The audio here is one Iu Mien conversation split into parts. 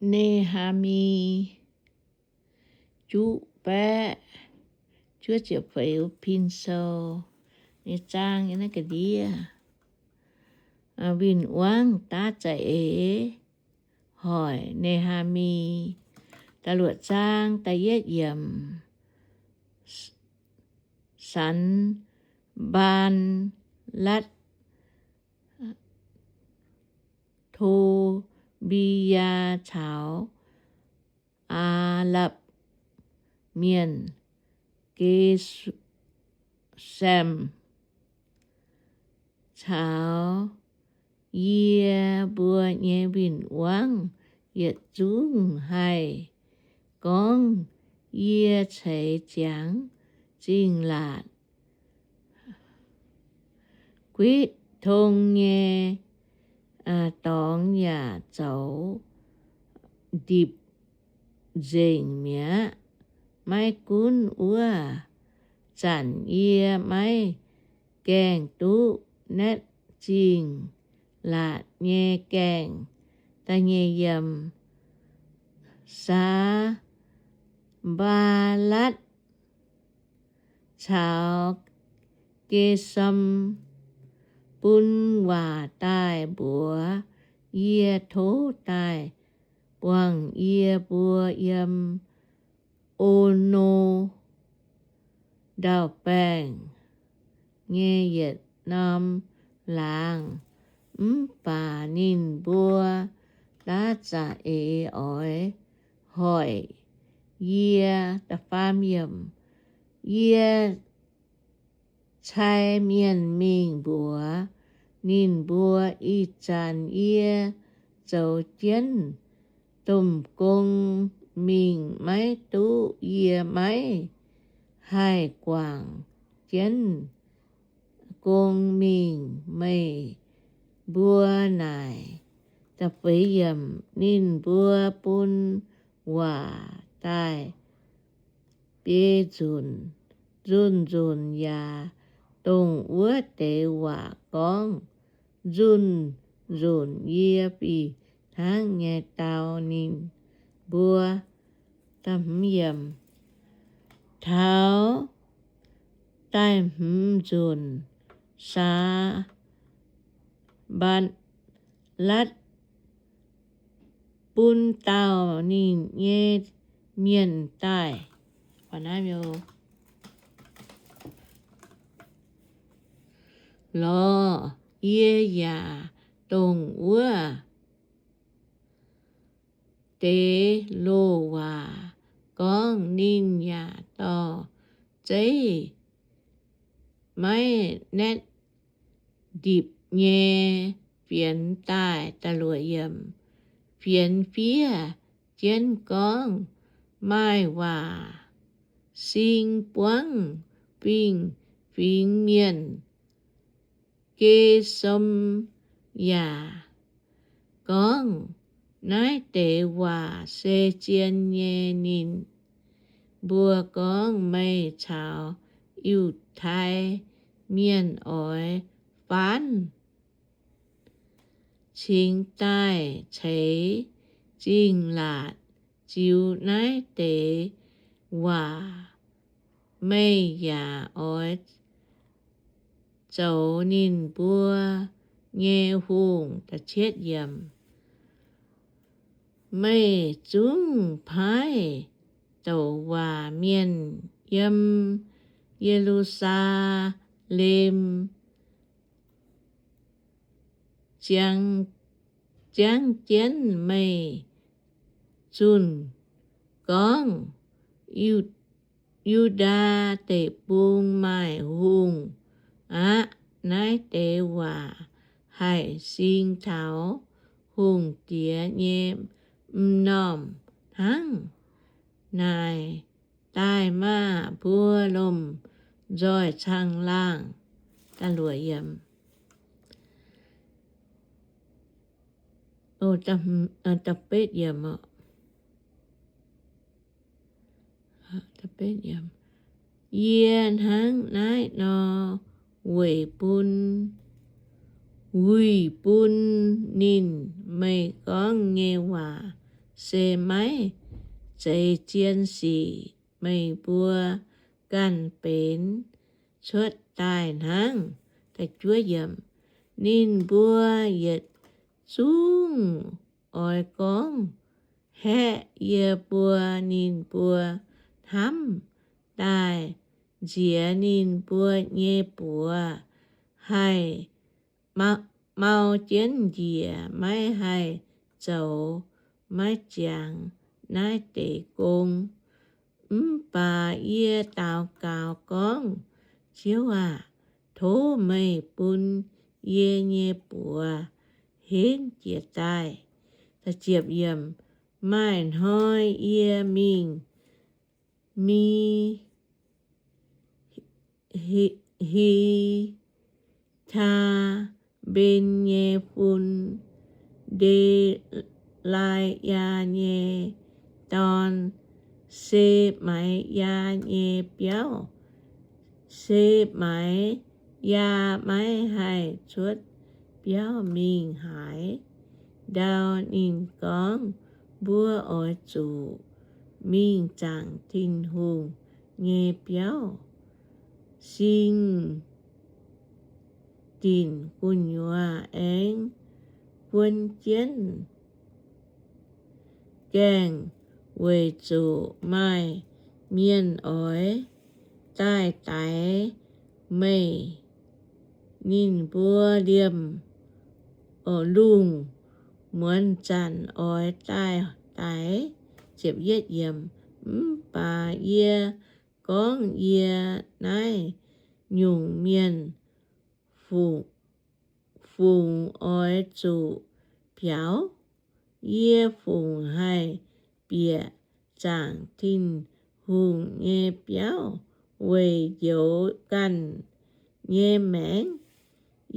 Ne^haa^mi juqv baeqv juov ziepc feix wuov pin sou nyei zaang nyei naaiv ga'ndiev. Win-wangv daav za'eix hoic Ne^haa^mi. Da'luoqc zaang da'yietv yiemc. Sanx^mbaa^latv, To^mbi^yaa caux Aa^lapc Mienh, Ge^sem caux yie mbuo nyei win-wangv yietc zungv haih gorngv yie ceix ziangx zingh laatc. Guitv tong nyei dorngx yaac zoux ndipc nzengc mi'aqv. Maiv gunv wuov zanc yie maiv gaengh duqv naetv zingh laatc nyei gaengh. Da'nyeic yiemc. Sanx^mbaa^latv caux Ge^som bun waac daaih mbuox yie, tov daaih buangh yie mbuo yiem Ono ndau-baengh nyei yietc norm laangz. Mv baac ninh mbuo daav za'eix oix hoic yie. Yie cai mienh mingh mbuox ninh mbuo, ih zanc yie zoux jienv domh gong mingh maiv duqv. Yie maiv haih guangc jienv gong mingh. Meih mbuo naaic. Ninh mbuo bun waac daaih biei nzunc, nzunc-nzunc yaac dongh wuov deix waac gorngv nzunc-nzunc. Yie fih hnangv nyei dau ninh mbuo. Taux da'hmz nzunc, Sanx^mbaa^latv bun dauh ninh nyei mienh daaih lorz yie yaac dongh wuov deix loz-waac gorngv. Ninh yaac dorh zeiv maiv naetv ndipc nyei fienx daaih. Fienx fiev jienv gorngv, Maaih waac sing buangv fingx-fingx mienh. Ge^som yaac gorngv, Naaiv deix waac se zien nyei. Ninh mbuo gorngv, Meih caux Yiutai Mienh oix faanv cingx daaih ceix zingh laatc ziux naaiv deix waac. Meih yaac oix zoux ninh mbuo nyei hungh. Meih zungv paaiv douc waac mienh yiem Ye^lu^saa^lem ziangv jienv meih zunh gorngv, Yu^ndaa Deic-Bung maaih hungh aqv. Naaiv deix waac haih sing taux hungh diex nyei m'normh hnangv. Naaic daaih maah! Mbuo lomh nzoih caangh laangh. Yie hnangv naaiv nor weic bun, wuic bun ninh meih gorngv nyei waac se maiv zeiz zien sic meih mbuo ganh benx cuotv daaih hnangv. Ninh mbuo yietc zungv oix gorngv haeqv yie mbuo. Ninh mbuo hnamv daaih nziex ninh mbuo nyei buoz haih mau jienv njiec, maiv haih zoux maiv ziangx naaiv deix gong. Mv baac yie daux gaux gorngv, Ziouv aah! Tov meih bun yie nyei buoz henv jiez daaih. Maaih hnoi yie mingh Mi- Hi- Hi- Taa- mben nyei fun, Nde^lai^yaa nyei dorn, Se^mai^yaa nyei biauv. Se^mai^yaa maiv haih cuotv biauv mingh haaix. Ndau ninh gorngv, Mbuo oix zuqc mingh zaangc Tin-Hungh nyei biauv, sing dinc gu'nyuoz aengx guon jienv gaengh, weic zuqc maaih mienh oix daaih daix meih. Ninh mbuo liemh lungh muonz zanc oix daaih daix. Mv baac yie gorngv, Yie naaiv nyungc mienh fungc oix zuqc biaux? Yie fungc haih bieqc zaangc Tin-Hungh nyei biauv weic njoux ganh nyei maengc?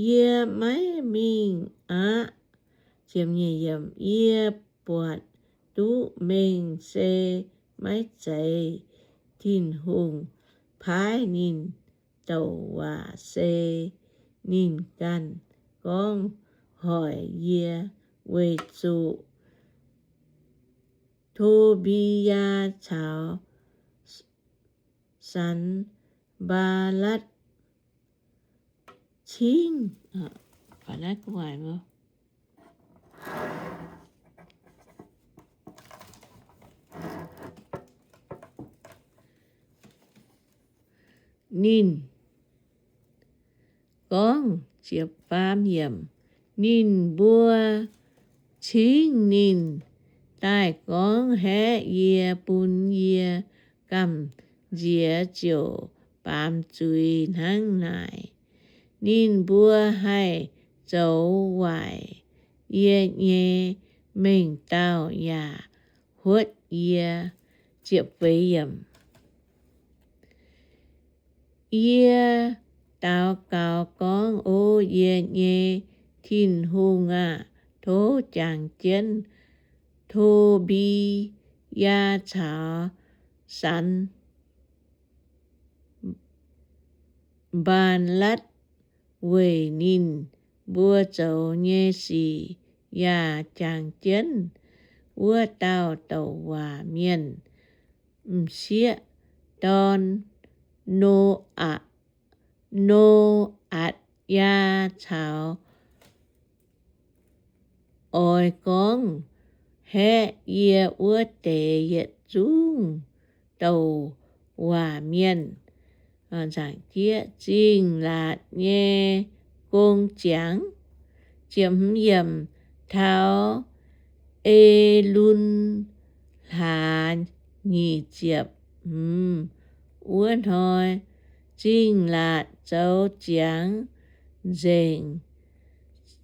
Yie maiv mingh aqv. Yie buatc duqv mengh se maiv zeiz Tin-Hungh paaiv ninh douc waac, se ninh ganh gorngv hoic yie, weic zuqc To^mbi^yaa caux Sanx^mbaa^latv cingv. Ninh gorngv, ninh mbuo cingv ninh daaih gorngv, Haeqv yie, bun yie gamh nziex ziouc baamz zuiz hnangv naaic. Ninh mbuo haih zoux waaic yie nyei mengh dauh yaac huotv yie. Yie daux gaux gorngv, O yie nyei Tin-Hungh aah! Tov jangx jienv To^mbi^yaa caux Sanx^mbaa^latv weic ninh mbuo zoux nyei sic, yaac jangx jienv wuov dauh douc waac mienh, m'sieqv dorn, No^atc, No^atc^yaa caux oix gorngv, Haeqv yie wuov deix yietc zungv douc waac mienh. Zingh Laatc nyei gong ziangx. Taux Elun hlaax nyic ziepc hmz wuov hnoi, Zingh Laatc zoux ziangx nzengc,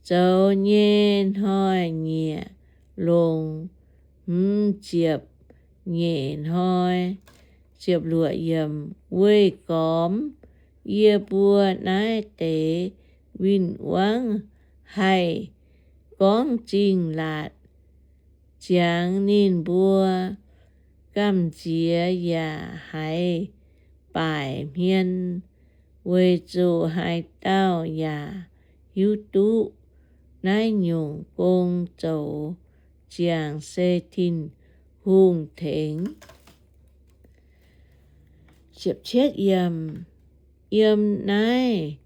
zoux nyei hnoi-nyieqc longc hmz ziepc nyeic hnoi. Weih gormx yie mbuo naaiv deix win-wangv haih gorngv Zingh Laatc ziangx ninh mbuo gamh nziex yaac haiz baaic hmien, weic zuqc haaix dauh yaac hiuv duqv naaiv nyungc gong zoux ziangx se Tin-Hungh tengx. Yiem naaiv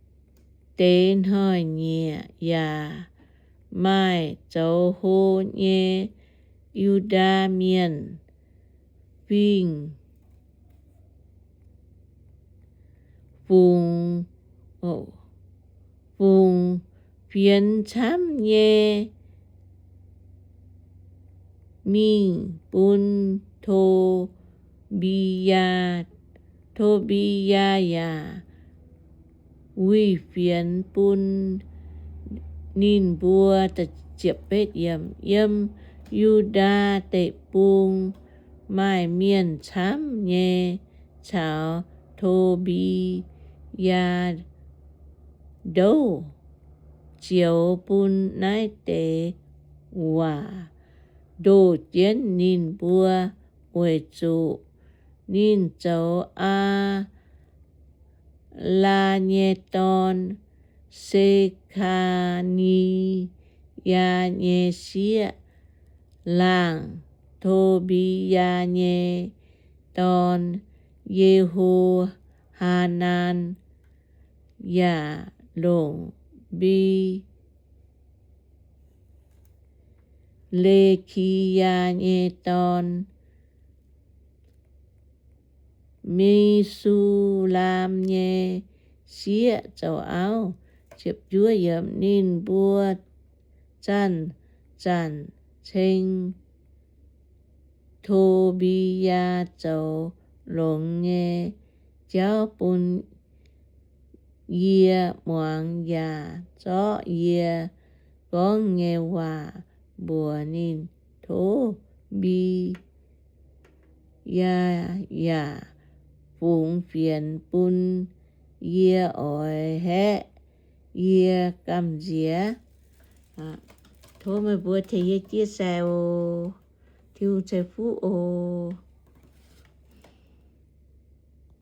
deix hnoi-nyieqc yaac maaih zoux hlo nyei Yu^ndaa Mienh fingx fungx, fungx fienx camv nyei mingh bun To^mbi^yaa. To^mbi^yaa yaac wuic fienx bun ninh mbuo. Yiem Yu^ndaa Deic-Bung maaih mienh camv nyei caux To^mbi^yaa ndouv zioux bun naaiv deix waac ndoh jienv ninh mbuo, weic zuqc ninh zoux Aa^laa nyei dorn, Se^kaa^ni^yaa nyei sieqv, laangc To^mbi^yaa nyei dorn, Ye^ho^haa^naan, yaac longc Mbi le^ki^yaa nyei dorn, Me^su^laam nyei sieqv, zoux auv. Ninh mbuo zanc-zanc ceng To^mbi^yaa zoux longx nyei jauv bun yie muangx yaac zorqv yie gorngv nyei waac mbuox ninh. To^mbi^yaa yaac fungx fienx bun yie oix haeqv yie gamh nziex. Tov meih mbuo tengx yie chia sẻ oc. Tin-Hungh ceix fuqv oc.